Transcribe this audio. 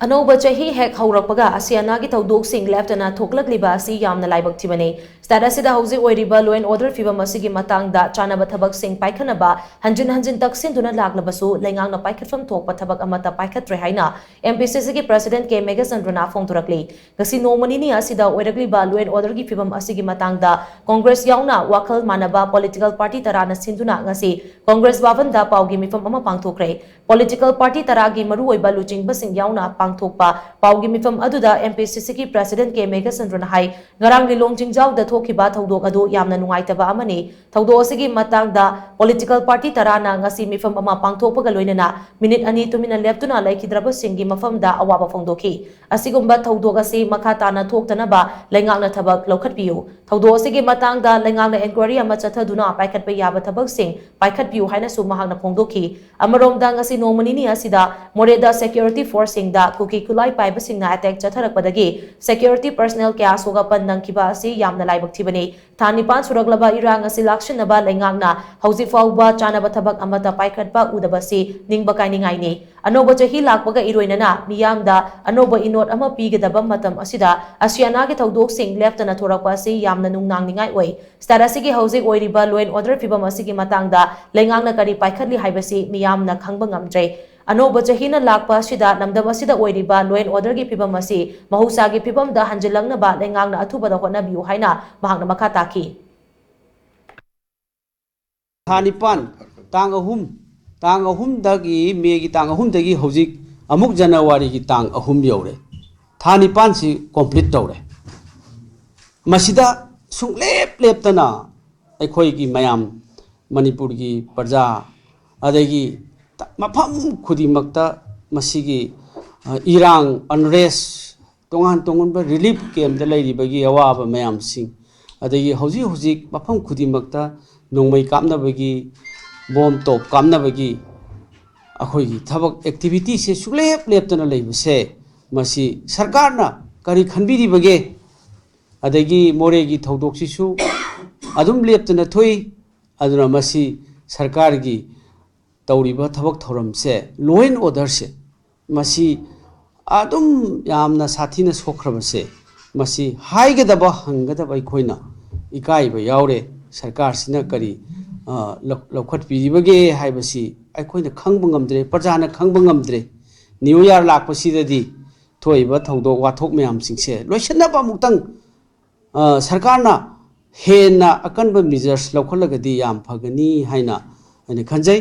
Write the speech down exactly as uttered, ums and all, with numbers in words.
ꯑꯅꯧꯕ ꯆꯍꯤ ꯍꯦꯛ ꯍꯧꯔꯛꯄꯒ ꯑꯁꯤ ꯑꯅꯥꯒꯤ ꯊꯧꯗꯣꯛꯁꯤꯡ ꯂꯦꯞꯇꯅ ꯊꯣꯛꯂꯛꯂꯤꯕ ꯑꯁꯤ ꯌꯥꯝꯅ ꯂꯥꯏꯕꯛ ꯊꯤꯕꯅꯤ꯫ State ꯑꯁꯤꯗ ꯍꯧꯖꯤꯛ ꯑꯣꯏꯔꯤꯕ law and order ꯐꯤꯕꯝ ꯑꯁꯤꯒꯤ ꯃꯇꯥꯡꯗ ꯆꯥꯅꯕ ꯊꯕꯛꯁꯤꯡ ꯄꯥꯏꯈꯠꯅꯕ ꯍꯟꯖꯤꯟ ꯍꯟꯖꯤꯟ ꯇꯛꯁꯤꯟꯗꯨꯅ ꯂꯥꯛꯂꯕꯁꯨ, ꯂꯩꯉꯥꯛꯅ ꯄꯥꯏꯈꯠꯐꯝ ꯊꯣꯛꯄ ꯊꯕꯛ ꯑꯃꯠꯇ ꯄꯥꯏꯈꯠꯇ꯭ꯔꯦ ꯍꯥꯏꯅ M P C C ꯒꯤ President K ꯃꯦꯘꯆꯟꯗ꯭ꯔꯅ ꯐꯣꯡꯗꯣꯔꯛꯂꯤ꯫ ꯉꯁꯤ ꯅꯣꯡꯃ ꯅꯤꯅꯤ ꯑꯁꯤꯗ ꯑꯣꯏꯔꯛꯂꯤꯕ law and order ꯒꯤ ꯐꯤꯕꯝ ꯑꯁꯤꯒꯤ ꯃꯇꯥꯡꯗ Congress ꯌꯥꯎꯅ ꯋꯥꯈꯜ ꯃꯥꯟꯅꯕ political party ꯇꯔꯥꯅ ꯁꯤꯟꯗꯨꯅ ꯉꯁꯤ Congress ꯚꯕꯟꯗ ꯄꯥꯎꯒꯤ ꯃꯤꯐꯝ ꯑꯃ ꯄꯥꯡꯊꯣꯛꯈ꯭ꯔꯦ꯫ Political party ꯇꯔꯥꯒꯤ ꯃꯔꯨꯑꯣꯏꯕ ꯂꯨꯆꯤꯡꯕꯁꯤꯡ ꯌꯥꯎꯅ ꯄꯥꯡꯊꯣꯛꯄ ꯄꯥꯎꯒꯤ ꯃꯤꯐꯝ ꯑꯗꯨꯗ M P C C ꯒꯤ President K ꯃꯦꯘꯆꯟꯗ꯭ꯔꯅ ꯍꯥꯏ, ꯉꯔꯥꯡ ꯂꯤꯂꯣꯡ ꯆꯤꯡꯖꯥꯎꯗ ꯊꯣꯛꯈꯤꯕ ꯊꯧꯗꯣꯛ ꯑꯗꯨ ꯌꯥꯝꯅ ꯅꯨꯡꯉꯥꯏꯇꯕ ꯑꯃꯅꯤ꯫ ꯊꯧꯗꯣꯛ ꯑꯁꯤꯒꯤ ꯃꯇꯥꯡꯗ political party ꯇꯔꯥꯅ ꯉꯁꯤ ꯃꯤꯐꯝ ꯑꯃ ꯄꯥꯡꯊꯣꯛꯄꯒ ꯂꯣꯏꯅꯅ ꯃꯤꯅꯤꯠ ꯑꯅꯤ ꯇꯨꯃꯤꯟꯅ ꯂꯦꯞꯇꯨꯅ ꯂꯩꯈꯤꯗ꯭ꯔꯕꯁꯤꯡꯒꯤ ꯃꯐꯝꯗ ꯑꯋꯥꯕ ꯐꯣꯡꯗꯣꯛꯈꯤ꯫ ꯑꯁꯤꯒꯨꯝꯕ ꯊꯧꯗꯣꯛ ꯑꯁꯤ ꯃꯈꯥ ꯇꯥꯅ ꯊꯣꯛꯇꯅꯕ ꯂꯩꯉꯥꯛꯅ ꯊꯕꯛ ꯂꯧꯈꯠꯄꯤꯌꯨ꯫ ꯊꯧꯗꯣꯛ ꯑꯁꯤꯒꯤ ꯃꯇꯥꯡꯗ ꯂꯩꯉꯥꯛꯅ inquiry ꯑꯃ ꯆꯠꯊꯗꯨꯅ ꯄꯥꯏꯈꯠꯄ ꯌꯥꯕ ꯊꯕꯛꯁꯤꯡ ꯄꯥꯏꯈꯠꯄꯤꯌꯨ ꯍꯥꯏꯅꯁꯨ ꯃꯍꯥꯛꯅ ꯐꯣꯡꯗꯣꯛꯈꯤ꯫ ꯑꯃꯔꯣꯝꯗ, ꯉꯁꯤ ꯅꯣꯡꯃ ꯅꯤꯅꯤ ꯑꯁꯤꯗ ꯃꯣꯔꯦꯗ security force ꯁꯤꯡꯗ ꯀꯨꯀꯤ ꯈꯨꯠꯂꯥꯏ ꯄꯥꯏꯕꯁꯤꯡꯅ attack ꯆꯠꯊꯔꯛꯄꯗꯒꯤ security personnel ꯀꯌꯥ ꯁꯣꯛ ꯑꯄꯟ ꯅꯪꯈꯤꯕ ꯑꯁꯤ ꯌꯥꯝꯅ ꯂꯥꯏꯕꯛ ꯊꯤꯕꯅꯤ꯫ ꯊꯥ ꯅꯤꯄꯥꯟ ꯁꯨꯔꯛꯂꯕ ꯏꯔꯥꯡ ꯑꯁꯤ ꯂꯥꯛꯁꯤꯟꯅꯕ ꯂꯩꯉꯥꯛꯅ ꯍꯧꯖꯤꯛ ꯐꯥꯎꯕ ꯆꯥꯅꯕ ꯊꯕꯛ ꯑꯃꯠꯇ ꯄꯥꯏꯈꯠꯄ ꯎꯗꯕꯁꯤ ꯅꯤꯡꯕ ꯀꯥꯏꯅꯤꯡꯉꯥꯏꯅꯤ꯫ ꯑꯅꯧꯕ ꯆꯍꯤ ꯂꯥꯛꯄꯒ ꯏꯔꯣꯏꯅꯅ ꯃꯤꯌꯥꯝꯗ ꯑꯅꯧꯕ ꯏꯅꯣꯠ ꯑꯃ ꯄꯤꯒꯗꯕ ꯃꯇꯝ ꯑꯁꯤꯗ ꯑꯁꯤ ꯑꯅꯥꯒꯤ ꯊꯧꯗꯣꯛꯁꯤꯡ ꯂꯦꯞꯇꯅ ꯊꯣꯔꯛꯄ ꯑꯁꯤ ꯌꯥꯝꯅ ꯅꯨꯡꯅꯥꯡꯅꯤꯡꯉꯥꯏ ꯑꯣꯏ꯫ State ꯑꯁꯤꯒꯤ ꯍꯧꯖꯤꯛ ꯑꯣꯏꯔꯤꯕ law and order ꯐꯤꯕꯝ ꯑꯁꯤꯒꯤ ꯃꯇꯥꯡꯗ ꯂꯩꯉꯥꯛꯅ ꯀꯔꯤ ꯄꯥꯏꯈꯠꯂꯤ ꯍꯥꯏꯕꯁꯤ ꯃꯤꯌꯥꯝꯅ ꯈꯪꯕ ꯉꯝꯗ꯭ꯔꯦ꯫ ꯑꯅꯧꯕ ꯆꯍꯤꯅ ꯂꯥꯛꯄ ꯑꯁꯤꯗ ꯂꯝꯗꯝ ꯑꯁꯤꯗ ꯑꯣꯏꯔꯤꯕ law and order ꯒꯤ ꯐꯤꯕꯝ ꯑꯁꯤ ꯃꯍꯧꯁꯥꯒꯤ ꯐꯤꯕꯝꯗ ꯍꯟꯖꯤꯜꯂꯛꯅꯕ ꯂꯩꯉꯥꯛꯅ ꯑꯊꯨꯕꯗ ꯍꯣꯠꯅꯕꯤꯌꯨ ꯍꯥꯏꯅ ꯃꯍꯥꯛꯅ ꯃꯈꯥ ꯇꯥꯈꯤ꯫ ꯊꯥ ꯅꯤꯄꯥꯟ, ꯇꯥꯡ ꯑꯍꯨꯝ, ꯇꯥꯡ ꯑꯍꯨꯝꯗꯒꯤ, ꯃꯦꯒꯤ ꯇꯥꯡ ꯑꯍꯨꯝꯗꯒꯤ ꯍꯧꯖꯤꯛ ꯑꯃꯨꯛ ꯖꯅꯋꯥꯔꯤꯒꯤ ꯇꯥꯡ ꯑꯍꯨꯝ ꯌꯧꯔꯦ꯫ ꯊꯥ ꯅꯤꯄꯥꯟꯁꯤ complete ꯇꯧꯔꯦ꯫ ꯃꯁꯤꯗ ꯁꯨꯡꯂꯦꯞ ꯂꯦꯞꯇꯅ ꯑꯩꯈꯣꯏꯒꯤ ꯃꯌꯥꯝ, ꯃꯅꯤꯄꯨꯔꯒꯤ ꯄ꯭ꯔꯖꯥ, ꯑꯗꯒꯤ ꯃꯐꯝ ꯈꯨꯗꯤꯡꯃꯛꯇ ꯃꯁꯤꯒꯤ, ꯑ, ꯏꯔꯥꯡ, unrest, ꯇꯣꯉꯥꯟ ꯇꯣꯉꯥꯟꯕ relief camp ꯇ ꯂꯩꯔꯤꯕꯒꯤ ꯑꯋꯥꯕ ꯃꯌꯥꯝꯁꯤꯡ, ꯑꯗꯒꯤ ꯍꯧꯖꯤꯛ ꯍꯧꯖꯤꯛ ꯃꯐꯝ ꯈꯨꯗꯤꯡꯃꯛꯇ ꯅꯣꯡꯃꯩ ꯀꯥꯞꯅꯕꯒꯤ, bomb ꯇꯣꯞ ꯀꯥꯞꯅꯕꯒꯤ ꯑꯩꯈꯣꯏꯒꯤ ꯊꯕꯛ activity ꯁꯦ ꯁꯨꯡꯂꯦꯞ ꯂꯦꯞꯇꯅ ꯂꯩꯕꯁꯦ, ꯃꯁꯤ ꯁꯔꯀꯥꯔꯅ ꯀꯔꯤ ꯈꯟꯕꯤꯔꯤꯕꯒꯦ? ꯑꯗꯒꯤ ꯃꯣꯔꯦꯒꯤ ꯊꯧꯗꯣꯛꯁꯤꯁꯨ ꯑꯗꯨꯝ ꯂꯦꯞꯇꯅ ꯊꯣꯛꯏ꯫ ꯑꯗꯨꯅ ꯃꯁꯤ ꯁꯔꯀꯥꯔꯒꯤ ꯇꯧꯔꯤꯕ ꯊꯕꯛ ꯊꯧꯔꯝꯁꯦ, law and order ꯁꯦ, ꯃꯁꯤ ꯑꯗꯨꯝ ꯌꯥꯝꯅ ꯁꯥꯊꯤꯅ ꯁꯣꯛꯈ꯭ꯔꯕꯁꯦ, ꯃꯁꯤ ꯍꯥꯏꯒꯗꯕ, ꯍꯪꯒꯗꯕ ꯑꯩꯈꯣꯏꯅ ꯏꯀꯥꯏꯕ ꯌꯥꯎꯔꯦ꯫ ꯁꯔꯀꯥꯔꯁꯤꯅ ꯀꯔꯤ, ꯑ, ꯂꯧ-, ꯂꯧꯈꯠꯄꯤꯔꯤꯕꯒꯦ ꯍꯥꯏꯕꯁꯤ ꯑꯩꯈꯣꯏꯅ ꯈꯪꯕ ꯉꯝꯗ꯭ꯔꯦ, ꯄ꯭ꯔꯖꯥꯅ ꯈꯪꯕ ꯉꯝꯗ꯭ꯔꯦ꯫ ꯅ꯭ꯌꯨ ꯌꯥꯔ ꯂꯥꯛꯄꯁꯤꯗꯗꯤ ꯊꯣꯛꯏꯕ ꯊꯧꯗꯣꯛ ꯋꯥꯊꯣꯛ ꯃꯌꯥꯝꯁꯤꯡꯁꯦ ꯂꯣꯏꯁꯤꯟꯅꯕ ꯑꯃꯨꯛꯇꯪ, ꯑ, ꯁꯔꯀꯥꯔꯅ ꯍꯦꯟꯅ ꯑꯀꯟꯕ measures ꯂꯧꯈꯠꯂꯒꯗꯤ ꯌꯥꯝ ꯐꯒꯅꯤ ꯍꯥꯏꯅ ꯑꯩꯅ ꯈꯟꯖꯩ꯫